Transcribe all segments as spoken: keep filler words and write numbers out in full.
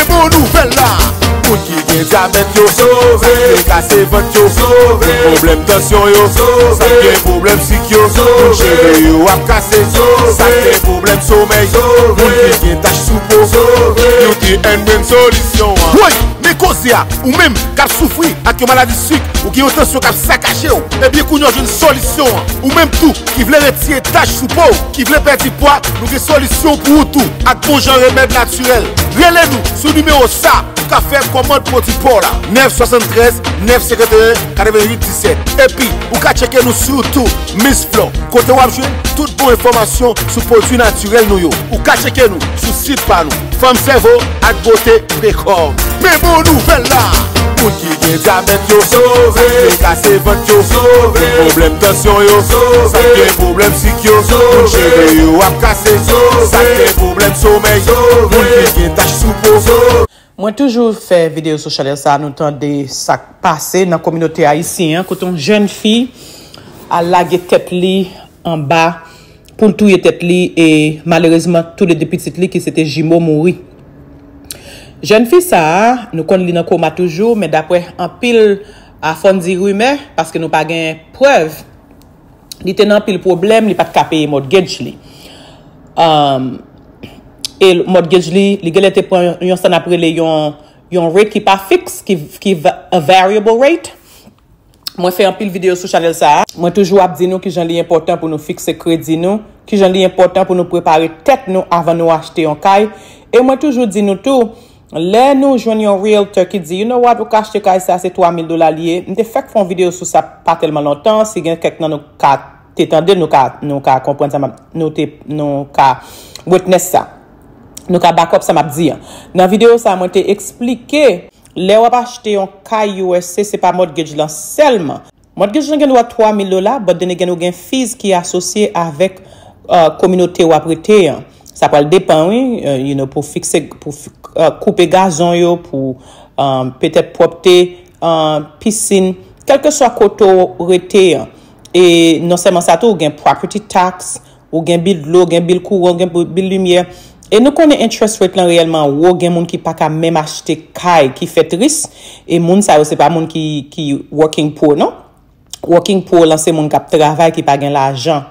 Bon nouvèl la, moun ki gen dyabèt yo sove, moun kase vant yo sove, moun pwoblèm tansyon yo sove, moun gen pwoblèm sik yo sove, moun cheve yo ap kase sove, moun gen pwoblèm somèy sove, moun ki gen tach sou po sove. Beauty and Brain solisyon an. Woy, men koze a, ou menm k ap soufri ak yon maladi sik, ou gen yon tansyon k ap sakaje w, ebyen kounye a w jwenn solisyon an. Ou menm tou ki vle retire tach sou po w, ki vle pèdi pwa, nou gen solisyon pou ou tou ak bon jan remèd natirèl. Rele nou sou nimewo sa pou ka fè kòmand pwodui pa w la, nèf swasanntrèz nèf senkanteyen katrevennuit disèt. Epi, ou ka tcheke nou sou YouTube, Miss Flor, kote w ap jwenn tout bon enfòmasyon sou pwodui natirèl nou yo. Ou ka tcheke nou sou sit pa nou, fanm sèvo ak bote prekò. Men bon nouvèl la! Moun ki gen dyabèt yo sove, moun kase vant yo sove, moun pwoblèm tansyon yo sove, moun gen pwoblèm sik yo sove, moun cheve yo ap kase sove, moun gen pwoblèm somèy sove, moun ki gen tach sou po sove. Mwen toujou fè videyo sou chanèl sa a, nou tande sa k pase nan kominote ayisyen an, kote yon jèn fi al lage tèt li anba pou l touye tèt li, e malerezman, toulede pitit li, ki se te jimo, mouri. Jèn fi sa a, nou konn li nan koma toujou, men daprè anpil, a fò n di rimè, paske nou pa gen prèv, li te nan anpil pwoblèm, li pa t ka peye mortgage li. Um, e mortgage li, li genlè te pran yon, sa n ap rele yon, yon rate ki pa fiks, ki, ki va- a variable rate. Mwen fè anpil videyo sou chanèl sa a. Mwen toujou ap di nou kijan li enpòtan pou nou fikse kredi nou, kijan li enpòtan pou nou prepare tèt nou avan nou achte yon kay. E mwen toujou di nou tou, lè nou jwenn yon realtor ki di, "You know what, ou ka achte kay sa, se twa mil dola li ye." M te fèk fè yon videyo sou sa pa tèlman lontan, si gen kèk nan nou ka te tande, nou ka, nou ka konprann sa m ap, nou te, nou ka witness sa. Nou ka back up sa m ap di an. Nan videyo sa a, mwen te eksplike, lè w ap achte yon kay U S A, se pa mortgage lan sèlman. Mortgage lan gen dwa twa mil dola, but then again, ou gen fees ki asosye avèk, uh, kominote w ap rete an. Sa pral depan, wi, uh, you know, pou fikse, pou fi- uh, koupe gazon yo, pou, um, petèt pwòpte, uh, pisin, kèlkeswa kote w rete an. E non sèlman sa tou, ou gen property tax, ou gen bil dlo, gen bil kouran, gen bil limyè. E nou konnen interest rate lan reyèlman wo, gen moun ki pa ka menm achte kay, ki fè tris. E moun sa yo, se pa moun ki, ki working poor, non. Working poor lan, se moun k ap travay, ki pa gen lajan.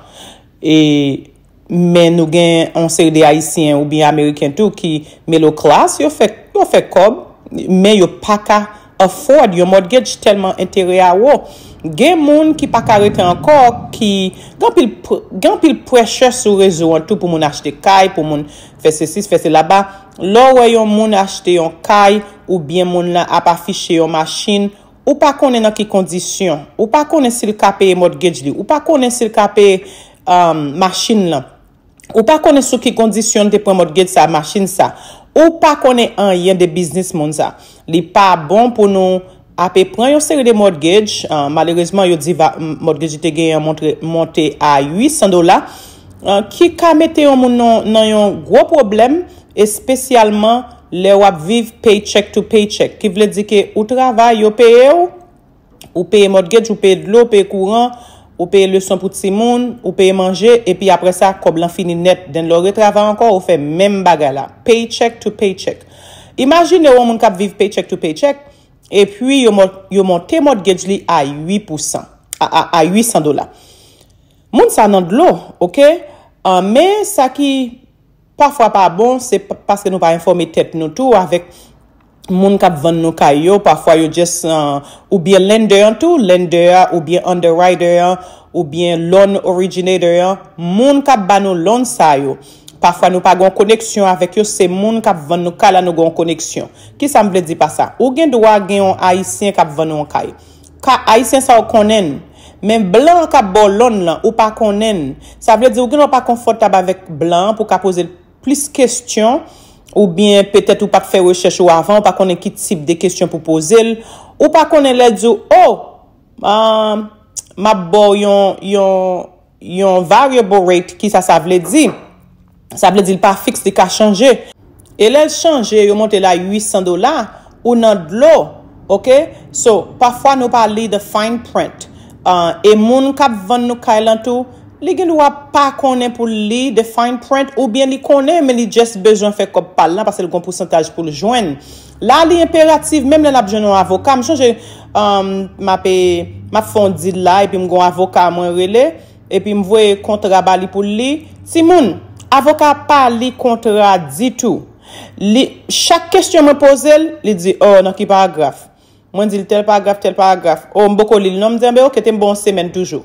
E, men nou gen yon seri de Ayisyen oubyen Ameriken tou ki middle class, yo fè, yo fè kòb, men yo pa ka afford yon mortgage tèlman enterè a wo. Gen moun ki pa ka rete ankò, ki gen anpil pr- gen anpil pressure sou rezo an tou pou moun achte kay, pou moun fè sesi, fè sela. Lè w wè yon moun achte yon kay oubyen moun lan ap afiche yon machin, ou pa konnen nan ki kondisyon, ou pa konnen si l ka peye mortgage li, ou pa konnen si l ka peye, um, machin lan. Ou pa konnen sou ki kondisyon l te pran mortgage sa, machin sa. Ou pa konnen anyen de biznis moun sa. Li pa bon pou nou ape pran yon seri de mortgage. Ah, malerezman, yo di va- m- mortgage li te genyen montre, monte a uit san dola, ah, ki ka mete yon moun nan, nan yon gwo pwoblèm, espesyalman lè w ap viv paycheck to paycheck. Ki vle di ke ou travay, yo peye w, ou peye mortgage, ou peye dlo, ou peye kouran, ou peye leson pou timoun, ou peye manje, epi apre sa, kòb lan fini nèt. Then lè w retravay ankò, ou fè menm bagay la. Paycheck to paycheck. Imajine w yon moun k ap viv paycheck to paycheck, epi yo, mo- yo monte mortgage li a uit pousan, a, a, a uit san dola. Moun sa nan dlo, oke? Ah, men sa ki pafwa pa bon, se p- paske nou pa enfòme tèt nou tou avèk moun k ap vann nou kay yo. Pafwa yo just, ah, oubyen lender an tou, lender an, oubyen underwriter an, oubyen loan originator an, moun k ap ba nou loan sa yo. Pafwa nou pa gen yon koneksyon avèk yo, se moun k ap vann nou kay la nou gen yon koneksyon. Kisa m vle di pa sa? Ou gen dwa gen yon Ayisyen k ap vann ou yon kay. Ka Ayisyen sa yo konnen l. Men blan an k ap ba w loan lan, ou pa konnen l. Sa vle di ou gen dwa pa konfòtab avèk blan an pou w ka poze l plis kesyon, oubyen petèt ou pa t fè rechèch ou avan, ou pa konnen ki tip de kesyon pou poze l. Ou pa konnen lè l di w, "Oh, ah, m ap ba w yon, yon, yon variable rate," kisa sa vle di? Sa vle di l pa fiks, li ka chanje. E lè l chanje, yo monte l a uit san dola, ou nan dlo, oke? So, pafwa nou pa li the fine print. Ah, e moun k ap vann nou kay lan tou, Li gen dwa pa konnen pou l li the fine print, oubyen li konnen, men li just bezwen fè kòb pa l lan, paske l gon pousantaj pou l jwenn. La, li enperatif, menm lè l ap jwenn yon avoka. M chonje, um, m ap, m ap fè yon deal la, epi m gon avoka mwen rele, epi m voye kontra ba li pou l li. Timoun, avoka pa li kontra ditou. Li, chak kesyon mwen poze l, li di, oh, nan ki paragraf? Mwen di l tèl paragraf, tèl paragraf. Oh, m poko li l non, m di, anben, oke, te m ba w yon semèn toujou.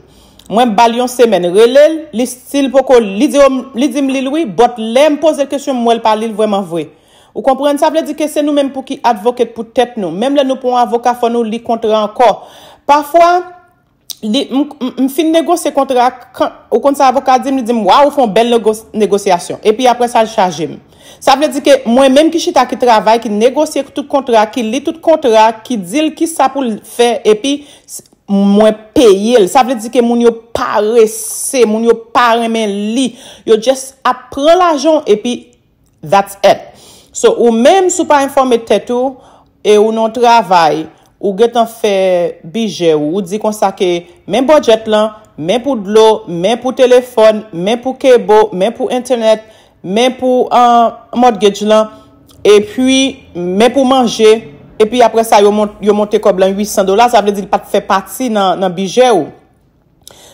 Mwen ba l yon semèn, rele l, li still poko, li di, oh, li di m li l wi, but lè m poze l kesyon, m wè l pa li l vrèman vre. Ou konprann? Sa vle di ke se nou menm pou ki advocate pou tèt nou. Menm lè nou pran yon avoka, fò nou li kontra ankò. Pafwa, li, m, m, m fin negosye kontra a, kan, ou konn sa avoka di m, li di m, waw, ou fè yon bèl negos-, negosyasyon. Epi apre sa, l chaje m. Sa vle di ke mwen menm ki chita, ki travay, ki negosye tout kontra, ki li tout kontra, ki di l ki sa pou l fè, epi s-, mwen peye l. Sa vle di ke moun yo parese, moun yo pa renmen li. Yo just ap pran lajan w, epi that's it. So, ou menm, si w pa enfòme tèt ou, e ou nan yon travay, ou gentan fè bije w, ou di konsa ke men budget lan, men pou dlo, men pou telefòn, men pou kebo, men pou entènèt, men pou, uh, mortgage lan, epi men pou manje, epi apre sa, yo mont-, yo monte kòb lan uit san dola, sa vle di l pa t fè pati nan, nan bije w.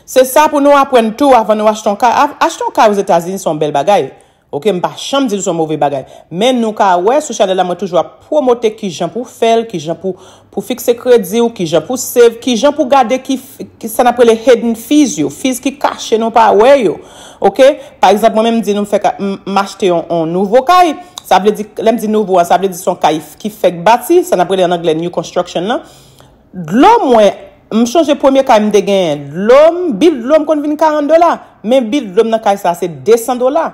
Se sa pou nou aprann tou avan nou achte yon kay. A-, achte yon kay Ozetazini se yon bèl bagay. Oke, m pa janm di l se yon move bagay. Men nou ka wè sou chanèl la, mwen toujou ap pwomote kijan pou fè l, kijan pou, pou fikse kredi w, kijan pou save, kijan pou gade ki, f-, ki sa n ap rele hidden fees yo, fees ki kache nou pa wè yo. Oke? Pa egzanp, mwen menm m di nou m fè ka, m, m achte yon, yon nouvo kay. Sa vle di, lè m di nouvo a, sa vle di se yon kay f-, ki fèk bati, sa n ap rele an anglè new construction lan. Dlo mwen, m chonje premye kay m te genyen, dlo m, bil dlo m konn vin karant dola. Men bil dlo m nan kay sa, se de san dola.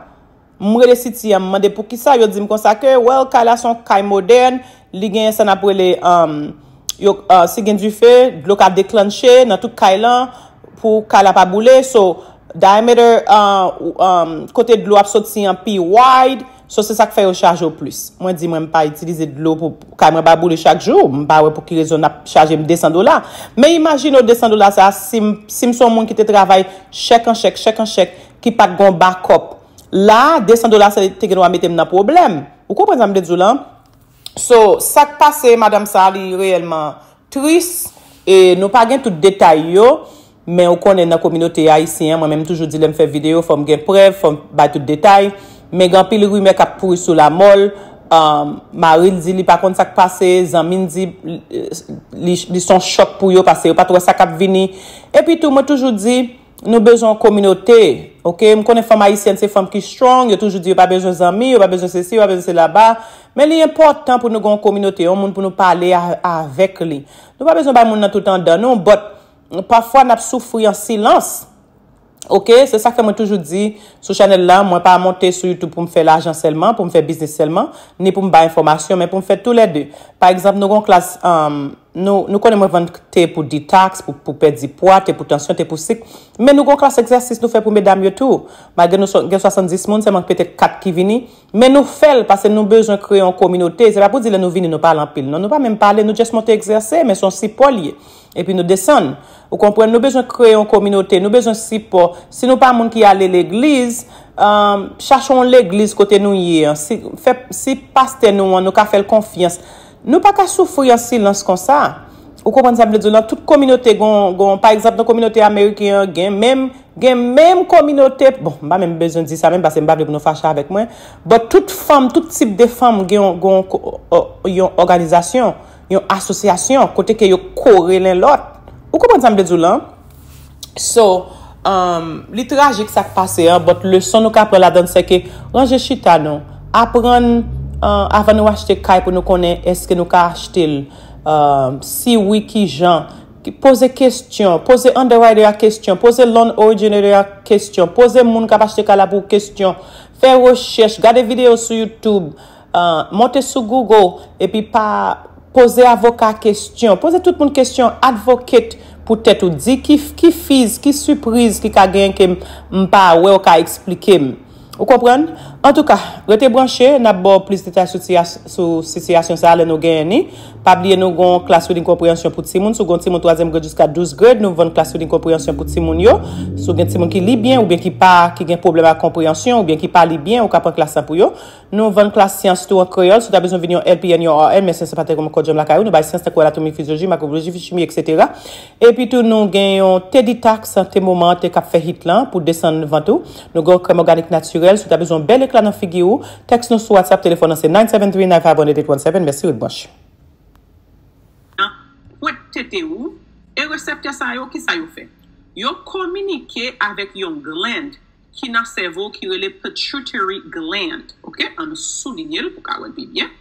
M rele City an, m mande poukisa, yo di m konsa ke, well, kay la se yon kay modèn, li genyen sa n ap rele, um, yo, uh, si gen dife, dlo ka deklanche nan tout kay lan, pou kay la pa boule. So, diameter, uh, um, kote dlo ap soti an pi wide, so se sa k fè yo chaje w plis. Mwen di mwen m pa itilize dlo pou kay mwen pa boule chak jou, m pa wè pou ki rezon n ap chaje m de san dola. Men imajine w de san dola sa, si m, si m se yon moun ki te travay chèk an chèk, chèk an chèk, ki pa t gon backup. La, de san dola sa te gen dwa mete m nan pwoblèm. Ou konprann sa m vle di w lan? So, sa k pase madanm sa, li reyèlman tris, e nou pa gen tout detay yo, men ou konnen nan kominote ayisyen an, mwen menm toujou di lè m fè videyo, fò m gen prèv, fò m bay tout detay, men gen anpil rimè k ap kouri sou lamò l, um, mari l di li pa konn sa k pase, zanmi l di li, li se yon chòk pou yo, paske yo pa t wè sa k ap vini, epi tou, mwen toujou di, nou bezwen yon kominote, oke? M konnen fanm ayisyèn se fanm ki strong, yo toujou di yo pa bezwen zanmi, yo pa bezwen sesi, yo pa bezwen sela, men li enpòtan pou nou gen yon kominote, yon moun pou nou pale a-, avèk li. Nou pa bezwen bay moun nan tout anndan nou, but pafwa n ap soufri an silans. Oke? Se sa k fè mwen toujou di, sou chanèl la, mwen pa monte sou YouTube pou m fè lajan sèlman, pou m fè biznis sèlman, ni pou m bay enfòmasyon, men pou m fè toulède. Pa egzanp, nou gen yon klas, um, Nou, nou konnen mwen vann te pou detox, pou, pou pèdi pwa, te pou tansyon, te pou sik. Men nou gon klas egzèsis nou fè pou medam yo tou. Malgre nou so-, gen swasanndis moun, sèlman petèt kat ki vini. Men nou fè l paske nou bezwen kreye yon kominote. Se pa pou di lè nou vini, nou pale anpil. Non, nou pa menm pale, nou just monte egzèse, men se yon sipò l ye. Epi nou desann. Ou konprann? Nou bezwen kreye yon kominote, nou bezwen sipò. Si nou pa moun ki ale legliz, um, chache yon legliz kote nou ye an. Si, fè, si pastè nou an, nou ka fè l konfyans. Nou pa ka soufri an silans konsa. Ou konprann sa m vle di w lan? Tout kominote gon, gon, pa egzanp, nan kominote ameriken an, gen menm, gen menm kominote, bon, m pa menm bezwen di sa menm, paske m pa vle pou nou fache avèk mwen, but tout fanm, tout tip de fanm gen yon, gon, o-, yon òganizasyon, yon asosyasyon, kote ke yo kore len lòt. Ou konprann sa m vle di w lan? So, um, li trajik sa k pase an, but leson nou ka pran ladann se ke ranje chita nou. Aprann, uh, avan nou achte kay pou nou konnen èske nou ka achte l. Um, si wi, ki jan? Ki, poze kesyon, poze underwriter a kesyon, poze loan originator a kesyon, poze moun k ap achte kay la pou w kesyon. Fè rechèch, gade videyo sou YouTube. Uh, monte sou Google, epi pa poze avoka kesyon. Poze tout moun kesyon, advocate pou tèt ou. Di ki, ki fees, ki sipriz ki ka genyen ke m, m pa wè ou ka eksplike m. Ou konprann? Antouka, rete branche, n ap ba w plis detay sou sitiyas-, sou sitiyasyon sa a lè nou genyen ni. Pa bliye nou gen yon klas reading konpreyansyon pou timoun. Si w gen yon timoun twazyèm grade jiska douz grade, nou vann klas reading konpreyansyon pou timoun yo. Si w gen timoun ki li byen oubyen ki pa, ki gen pwoblèm ak konpreyansyon oubyen ki pa li byen, ou ka pran klas lan pou yo. Nou vann klas syans tou an kreyòl. Si w ta bezwen vin yon L P N, yon R N, men syans lan pa tèlman kòdjòm lakay ou, nou bay syans tankou anatomi, fizyoloji, mikwobiyoloji, chimi, etsetera. Epi tou, nou gen yon Teddy Tax, te moman an te k ap fè hit lan pou desann vant ou. Nou gen yon krèm òganik natirèl. Si w ta bezwen yon bèl ekla nan figi ou, tèks nou sou WhatsApp, telefòn nan se nine seven three nine five one eight eight one seven. Mèsi, ret branche. Nan pwent tete ou, e reseptè sa yo, kisa yo fè? Yo kominike avèk yon gland ki nan sèvo ki rele pituitary gland. Ok, ann nou soulinye l pou ka wè l pi byen.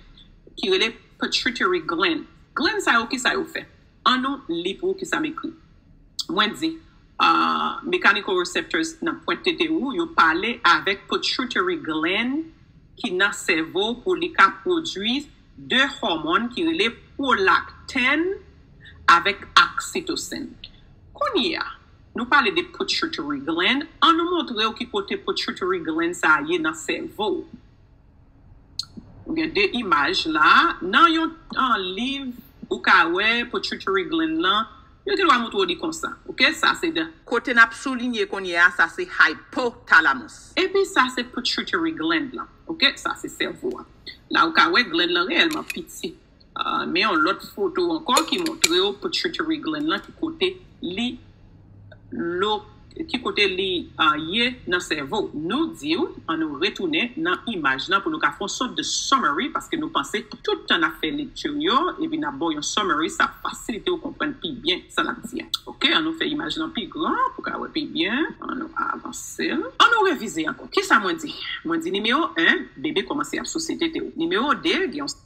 Ki rele pituitary gland. Gland sa yo, kisa yo fè? Ann nou li pou ou kisa m ekri. Mwen di, uh, mechanical receptors nan pwent tete ou, yo pale avèk pituitary gland ki nan sèvo pou li ka pwodui de hòmòn ki rele prolactin avèk oxytocin. Kounye a, nou pale de pituitary gland, ann nou montre w ki kote pituitary gland sa a ye nan sèvo w. Ou gen de imaj la. Nan yon an liv, ou ka wè pituitary gland lan, yo gen dwa montre w li konsa. Ok, sa se de. Kote n ap soulinye kounye a, sa se hypothalamus. Epi sa se pituitary gland lan. Ok, sa se sèvo a. La ou ka wè gland lan reyèlman piti. Uh, men yon lòt foto ankò ki montre w pituitary gland lan ki kote li lo ki kote li uh, ye nan sèvo. Nou di w, ann nou retounen nan imaj lan pou nou ka fè yon sòt de summary, paske nou panse tout tan n ap fè lekti yo, epi n ap ba w yon summary, sa ap fasilite w konprann pi byen sa n ap di a. Ok, ann nou fè imaj lan pi gran pou ka wè pi byen. Ann nou avanse l. Ann nou revize ankò. Kisa mwen di? Mwen di nimewo en, bebe kòmanse ap souse tete w. Nimewo de, gen yon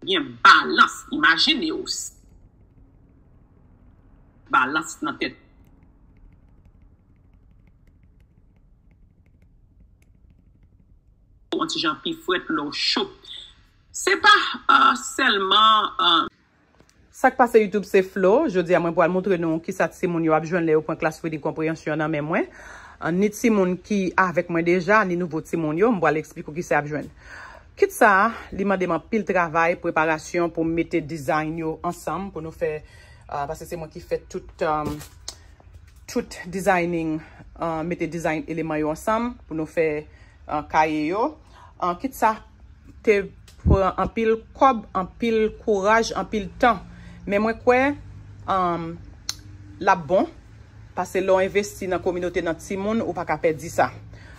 gen balans. Imajine w balans nan tèt ou yon ti jan pi frèt lè w cho. Se pa uh, sèlman uh, Sa k pase YouTube se Flo. Jodi a mwen pral montre nou kisa timoun yo ap jwenn lè yo pran klas reading konpreyansyon nan men mwen. Uh, ni timoun ki avèk mwen deja, ni nouvo timoun yo, m pral eksplike w kisa y ap jwenn. Kit sa a, li mande m anpil travay, preparasyon pou m mete design yo ansanm pou nou fè, uh, paske se mwen ki fè tout, um, tout designing, uh, mete design eleman yo ansanm pou nou fè uh, kaye yo. Uh, kit sa te pran anpil kòb, anpil kouraj, anpil tan. Men mwen kwè um, l ap bon. Paske lè w envesti nan kominote, nan timoun, ou pa ka pèdi sa.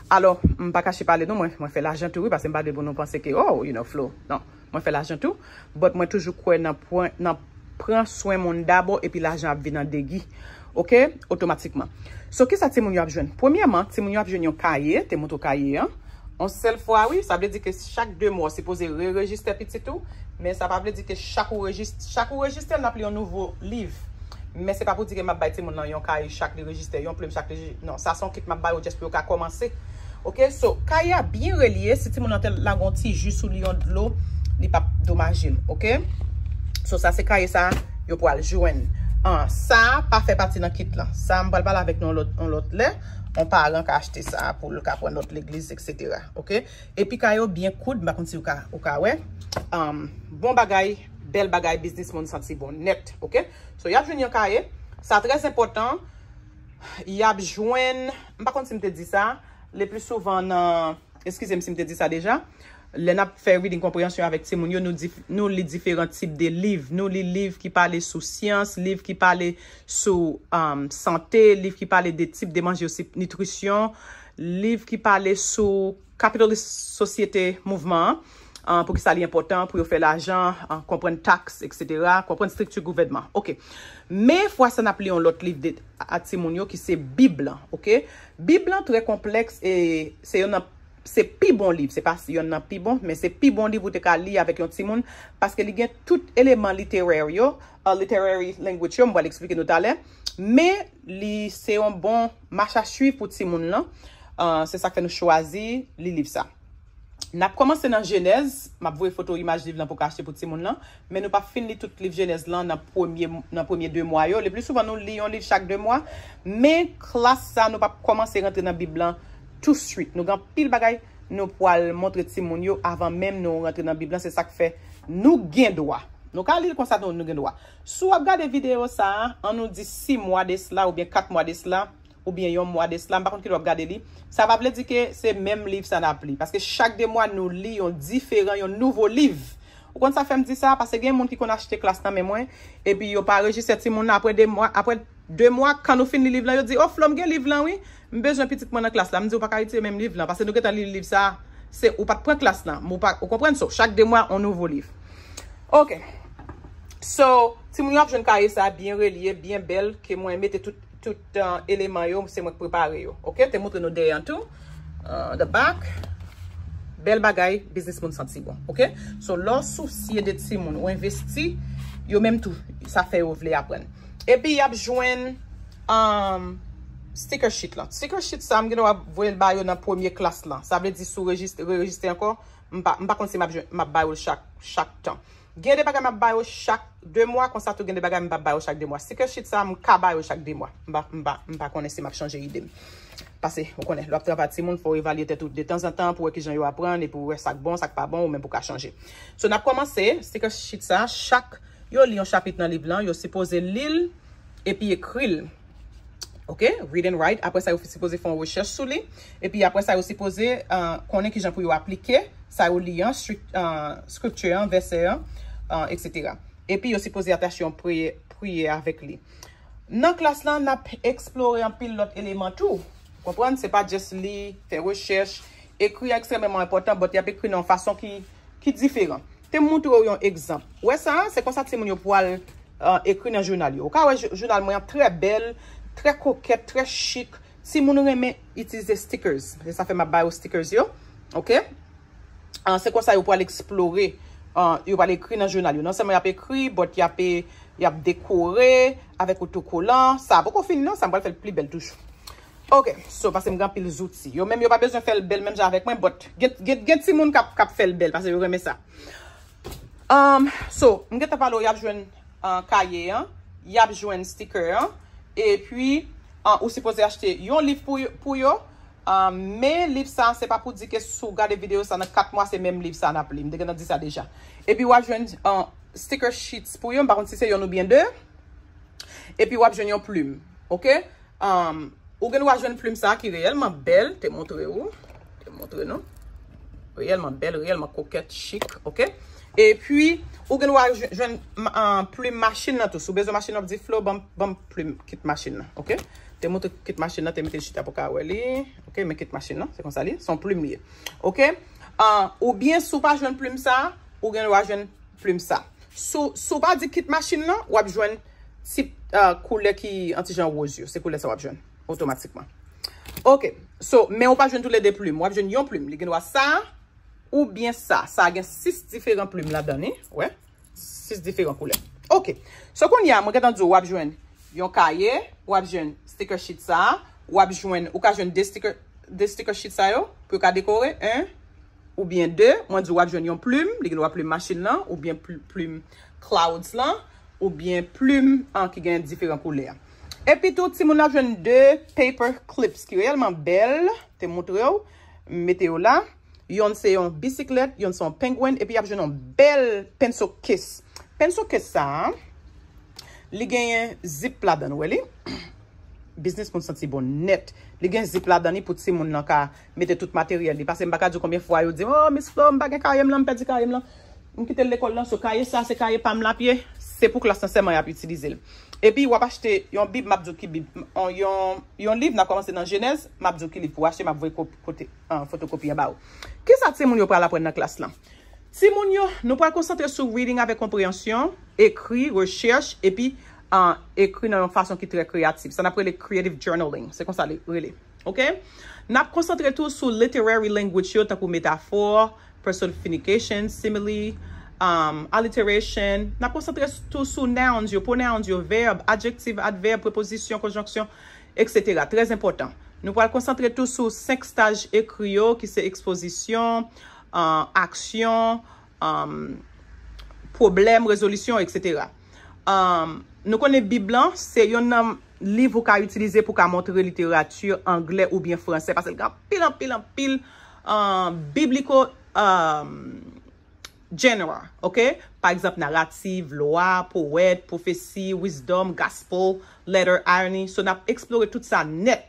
Alò, m pa kache pale nou, mwen, mwen fè lajan tou wi, paske m pa vle pou nou panse ke, oh, you know, Flo. Non, mwen fè lajan tou. But mwen toujou kwè nan pran, nan pran swen moun dabò, epi lajan ap vin an degi. Ok? Otomatikman. So, kisa timoun yo ap jwenn? Premyèman, timoun yo ap jwenn yon kaye, te montre w kaye an. Yon sèl fwa, wi, sa vle di ke chak de mwa, w sipoze re-rejistè pitit ou, men sa pa vle di ke chak ou rejis-, chak ou rejistè, n ap li yon nouvo liv. Men se pa pou di ke m ap bay timoun nan yon kaye chak li rejistè, yon plim chak li, non, sa se yon kit m ap ba yo just pou yo ka kòmanse. Ok, so, kaye a byen relye, si timoun nan te lage yon ti ji sou li, yon dlo, li p ap domaje l, ok? So, sa se kaye sa yo pral jwenn. An, sa pa fè pati nan kit lan. Sa, m pral pale avèk nou yon lòt, yon lòt lè. Yon paran ka achte sa pou l ka pran nòt legliz, etsetera. Ok? Epi kaye yo byen koud, m pa konn si ou ka, ou ka wè. Um, bon bagay, bèl bagay, biznis moun santi bon nèt, ok? So, y ap jwenn yon kaye. Sa trè enpòtan. Y ap jwenn, m pa konn si m te di sa, le pli souvan nan, eskize m si m te di sa deja, lè n ap fè reading konpreyansyon avèk timoun yo, nou, dif, nou li diferan tip de liv. Nou li liv ki pale sou syans, liv ki pale sou um, sante, liv ki pale de tip de manje osi, nitrisyon, liv ki pale sou kapitalis sosyete mouvman an, uh, poukisa li enpòtan pou yo fè lajan, uh, konprann taks, etsetera, konprann estrikti gouvènman. Ok. Men fwa sa n ap li yon lòt liv de, a timoun yo ki se Bib lan, ok? Bib lan trè konplèks e se youn nan, se pi bon liv, se pa youn nan pi bon, men se pi bon liv ou te ka li avèk yon timoun, paske li gen tout eleman literè yo, uh, literary language yo, m pral eksplike nou talè, men li se yon bon mach a swiv pou timoun lan, uh, se sa k fè nou chwazi li liv sa. N ap kòmanse nan Jenèz. M ap voye foto imaj liv lan pou w ka achte pou timoun lan. Men nou p ap fin li tout liv Jenèz lan nan premye, nan premye de mwa yo. Le pli souvan, nou li yon liv chak de mwa. Men klas sa, nou p ap kòmanse rantre nan Bib lan touswit. Nou gen anpil bagay nou pral montre timoun yo avan menm nou rantre nan Bib lan. Se sa k fè nou gen dwa. Nou ka li l konsa, nou, nou gen dwa. Si w ap gade videyo sa a, annou di sis mwa de sila oubyen kat mwa de sila, oubyen yon mwa de sila, m pa konn kilè w ap gade li, sa pa vle di ke se menm liv sa n ap li. Paske chak de mwa, nou li yon diferan, yon nouvo liv. Ou konn sa fè m di sa? Paske gen moun ki konn achte klas nan men mwen, epi yo pa rejistre timoun nan apre de mwa, apre de mwa, kan nou fin li liv lan, yo di, "O, Flo, m gen liv lan, wi. M bezwen pitit mwen nan klas la." M di, "Ou pa ka itilize menm liv lan, paske nou gentan li liv sa, se, ou pa t pran klas lan." Men ou pa, ou konprann? So, chak de mwa, yon nouvo liv. Ok. So, timoun yo ap jwenn kaye sa, byen relye, byen bèl, ke mwen mete tout, tout, uh, eleman yo, se mwen k prepare yo. Ok? Te montre nou dèyè an tou. Uh, the back. Bèl bagay, biznis moun santi bon. Ok? So, lè w sousye de timoun, ou envesti, yo menm tou, sa fè yo vle aprann. Epi, y ap jwenn, um, sticker sheet lan. Sticker sheet sa, m gen dwa voye l ba yo nan premye klas lan. Sa vle di, si w rejis-, rerejistre ankò, m pa, m pa konn si m ap jwenn, m ap ba yo l chak, chak tan. Gen de bagay m ap ba yo chak de mwa, konsa tou gen de bagay m p ap ba yo chak de mwa. Sticker sheet sa, m ka ba yo chak de mwa. M pa, m pa, m pa konnen si m ap chanje ide m. Paske, ou konnen, lè w ap travay ak timoun, fò w evalye tèt ou detanzantan pou w wè kijan yo aprann, epi w wè sa k bon, sa k pa bon, ou menm pou w ka chanje. So, n ap kòmanse, sticker sheet sa, chak yo li yon chapit nan liv lan, yo sipoze li l, epi ekri l. Ok? Read and write. Apre sa, yo sipoze fè yon rechèch sou li. Epi apre sa, yo sipoze, uh, konnen kijan pou yo aplike sa yo li an, stri-, uh, skripti an, vèsè an, uh, et cetera. Epi yo sipoze atache yon priyè, priyè avèk li. Nan klas lan, n ap eksplore anpil lòt eleman tou. Konprann? Se pa just li, fè rechèch. Ekri a ekstrèmeman enpòtan, but y ap ekri nan yon fason ki, ki diferan. Te montre w yon egzanp. Ou wè sa? Se konsa timoun yo pral, uh, ekri nan jounal yo. Ou ka wè jou-, jounal mwen an trè bèl, trè kokèt, trè chik. Timoun renmen itilize stickers. Se sa fè m ap ba yo stickers yo. Ok? Ah, se konsa yo pral eksplore. Ah, yo pral ekri nan jounal yo. Non sèlman y ap ekri, but y ap, y ap dekore avèk otokolan. Sa poko fini non, sa m pral fè l pi bèl toujou. Ok, so, paske m gen anpil zouti. Yo menm yo pa bezwen fè l bèl menm jan avèk mwen, but gen, gen, gen timoun k ap, k ap fè l bèl, paske yo renmen sa. Um, so, m gentan pale w, y ap jwenn, uh, kaye an, y ap jwenn sticker an, epi, uh, ou sipoze achte yon liv pou yo, pou yo. Um, men liv sa, se pa pou di ke si w gade videyo sa nan kat mwa, se menm liv sa n ap li. M te gentan di sa deja. Epi w ap jwenn, uh, sticker sheets pou yo, m pa konn si se youn oubyen de. Epi w ap jwenn yon plim, ok? Um, ou gen dwa jwenn plim sa ki reyèlman bèl, te montre ou, te montre nou. Reyèlman bèl, reyèlman kokèt, chik, ok? Epi, ou gen dwa jwenn, jwenn, uh, plim machin nan tou. Si w bezwen machin nan, w ap di, "Flo, ban m, ban m plim kit machin nan," ok? Te montre kit machin nan, te mete l chita pou ka wè li, ok? Men kit machin nan, se konsa li, se yon plim li ye, ok? Uh, oubyen, si w pa jwenn plim sa, ou gen dwa jwenn plim sa. Si w, si w pa di kit machin nan, w ap jwenn ti, ah, koulè ki an ti jan woz yo. Se koulè sa w ap jwenn otomatikman. Ok. So, men ou pa jwenn toulede plim. W ap jwenn yon plim. Li gen dwa sa, oubyen sa. Sa gen sis diferan plim ladan li. Wè. Sis diferan koulè. Ok. So, kounye a, mwen gentan di w, w ap jwenn yon kaye, w ap jwenn sticker sheet sa, w ap jwenn, ou ka jwenn de sticker, de sticker sheet sa yo, pou yo ka dekore. En, oubyen de, mwen di w ap jwenn yon plim, li gen dwa plim machin lan, oubyen pl-, plim clouds lan, oubyen plim an ki gen diferan koulè. Epi tou, timoun ap jwenn de paper clips ki reyèlman bèl, te montre w, m mete yo la. Yonn se yon bisiklèt, yonn se yon penguin, epi y ap jwenn yon bèl pencil case. Pencil case sa a, li genyen zip ladan l, ou wè li? Biznis moun santi bon nèt. Li gen zip ladan li pou timoun nan ka mete tout materyèl li. Paske m pa ka di w konbyen fwa yo di, "Oh, Miss Flo, m pa gen kaye m lan, m pèdi kaye m lan. M kite l lekòl lan, so kaye sa, se kaye pa m l ap ye." Se pou klas lan sèlman y ap itilize l. Epi, w ap achte yon bib, m ap di w ki bib. Yon, yon, yon liv, n ap kòmanse nan Jenèz, m ap di w ki liv pou w achte, m ap voye ko-, kote, ah, fotokopi an ba w. Kisa timoun yo pral aprann nan klas lan? Timoun yo, nou pral konsantre sou reading avèk konpreyansyon, ekri, rechèch, epi, ah, ekri nan yon fason ki trè kreyatif. Sa n ap rele creative journaling. Se konsa li rele. Ok? N ap konsantre tou sou literary language yo, tankou metafò, personification, simile, um, alliteration. N ap konsantre tou sou nouns yo, pronouns yo, verb, adjective, adverb, preposition, conjonction, et cetera. Trè enpòtan. Nou pral konsantre tou sou senk staj ekri yo, ki se ekspozisyon, uh, aksyon, um, pwoblèm, rezolisyon, etsetera. Um, nou konnen Bib lan, se youn nan liv ou ka itilize pou ka montre literati anglè oubyen fransè, paske l gen anpil, anpil, anpil uh, biblical um, genre, ok? Pa egzanp, naratif, lwa, powèt, pwofesi, wisdom, gospel, letter, irony. So, n ap eksplore tout sa nèt.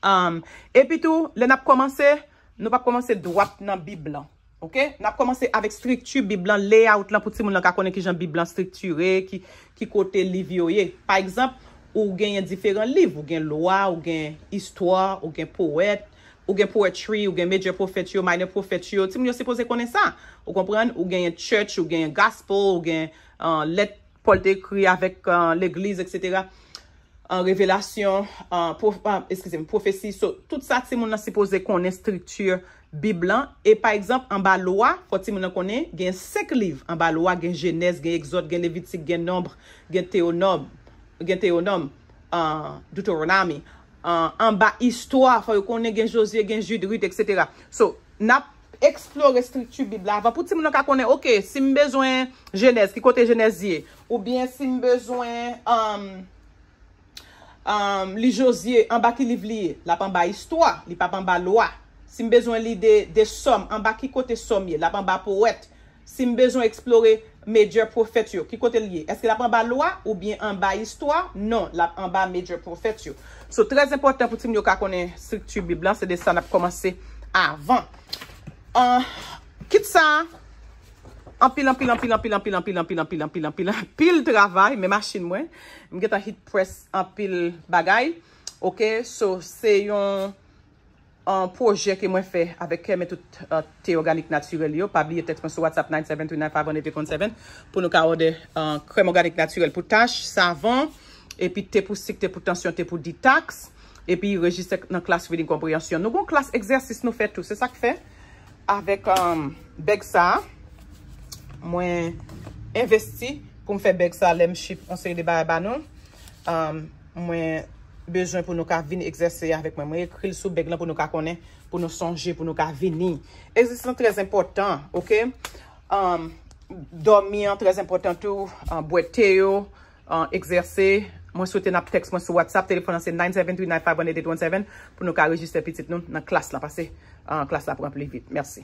Um, epi tou, lè n ap kòmanse, nou p ap kòmanse dwat nan Bib lan. Ok? N ap kòmanse avèk estrikti Bib lan, layout lan pou timoun nan ka konnen kijan Bib lan estriktire, ki, ki kote liv yo ye. Pa egzanp, ou genyen diferan liv, ou gen lwa, ou gen istwa, ou gen powèt, ou gen poetry, ou gen major prophet yo, minor prophet yo. Timoun yo sipoze konnen sa. Ou konprann? Ou genyen church, ou genyen gospel, ou gen uh, lèt Pòl te ekri avèk uh, legliz, etsetera. Uh, revelasyon, uh, prof, uh, eskize m, pwofesi. So, tout sa timoun nan sipoze konnen estrikti Bib lan. E pa egzanp, anba lwa, fò timoun nan konnen, gen senk liv anba lwa, gen Jenèz, gen Egzòd, gen Levitik, gen Nonb, gen Teyonòm, gen Teyonòm, uh, Deuteronomy. Uh, anba istwa, fò yo konnen gen Jozye, gen Jid, Rit, etsetera. So, n ap eksplore estrikti Bib la avan pou timoun nan ka konnen, ok, si m bezwen Jenèz, ki kote Jenèz ye? Oubyen si m bezwen um, um, li Jozye, anba ki liv li ye? L ap anba istwa, li p ap anba lwa. Si m bezwen li de, de Sòm, anba ki kote Sòm ye? L ap anba powèt. Si m bezwen eksplore major prophet yo, ki kote l ye? Èske l ap anba lwa oubyen anba istwa? Non, l ap anba major prophet yo. So, trè enpòtan pou timoun yo ka konnen estrikti Bib lan, se de sa n ap kòmanse avan. Uh, kit sa, anpil, anpil, anpil, anpil, anpil, anpil, anpil, anpil, anpil, anpil, anpil travay, men machin mwen, m gentan hit press anpil bagay. Ok, so, se yon an pwojè ke mwen fè avèk kè, men tout uh, te òganik natirèl yo. Pa bliye tèks mwen sou WhatsApp nine seven three nine five one eight eight one seven pou nou ka òdè uh, krèm òganik natirèl pou tach, savon, epi te pou sik, te pou tansyon, te pou detox, epi rejistre nan klas reading comprehension. Nou gon klas egzèsis nou fè tou, se sa k fè avèk um, bèg sa a, mwen envesti pou m fè bèg sa a, lè m ship yon seri de bagay ba nou. Um, mwen bezwen pou nou ka vin egzèse avèk mwen. Mwen ekri l sou bèg lan pou nou ka konnen, pou nou sonje, pou nou ka vini. Egzèsis lan trè enpòtan, ok? Um, dòmi an trè enpòtan tou, uh, bwè te yo, uh, egzèse. Mwen swete n ap tèks mwen sou WhatsApp, telefòn nan se nine seven three nine five one eight eight one seven pou nou ka rejistre pitit nou nan klas lan, paske uh, klas la pran pli vit. Mèsi.